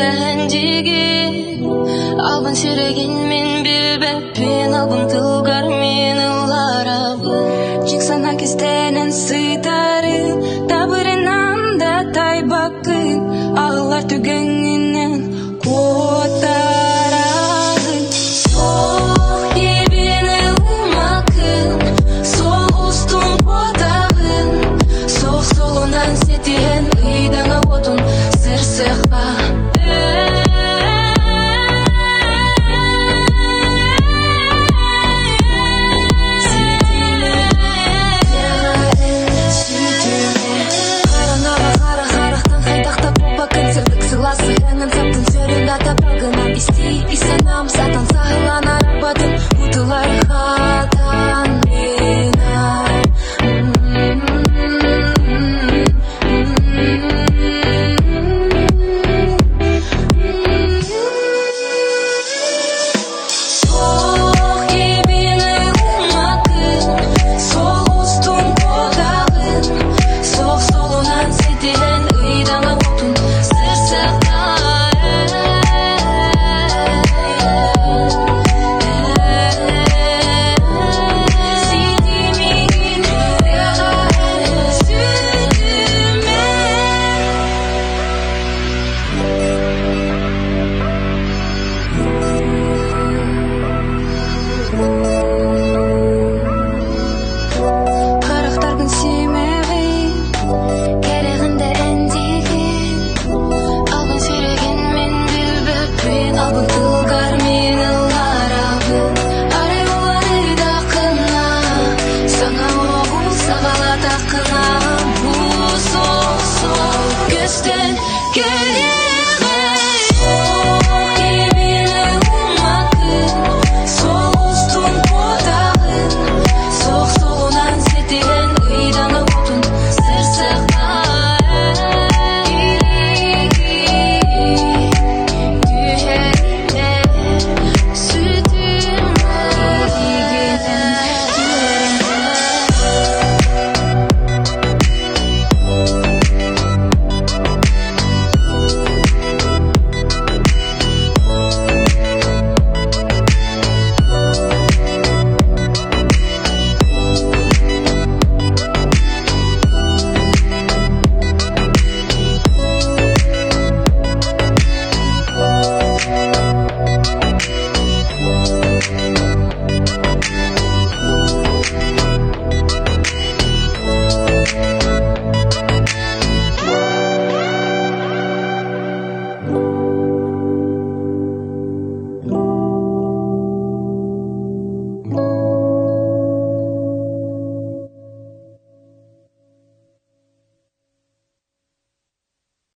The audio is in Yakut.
Сэһэн Албын сүрэгин мин билбэппин, албын тылгар мин ылларабын. Дьик санаа кистэнэн сытарын, табырынан да тайбаккын, аҕылар түгэҥҥинэн куотараҕын. Суох киэбин ылымаккын, суол устун куотаҕын, суох суолунан ситиһэн ыйдаҥа уотун сырсыахха. Хараҥаҕа хара харахтан хайдах да куоппаккын сырдык сылаас сыһыаҥҥын саптын сүрүн да тапталгынан истиий ис санаам сатан.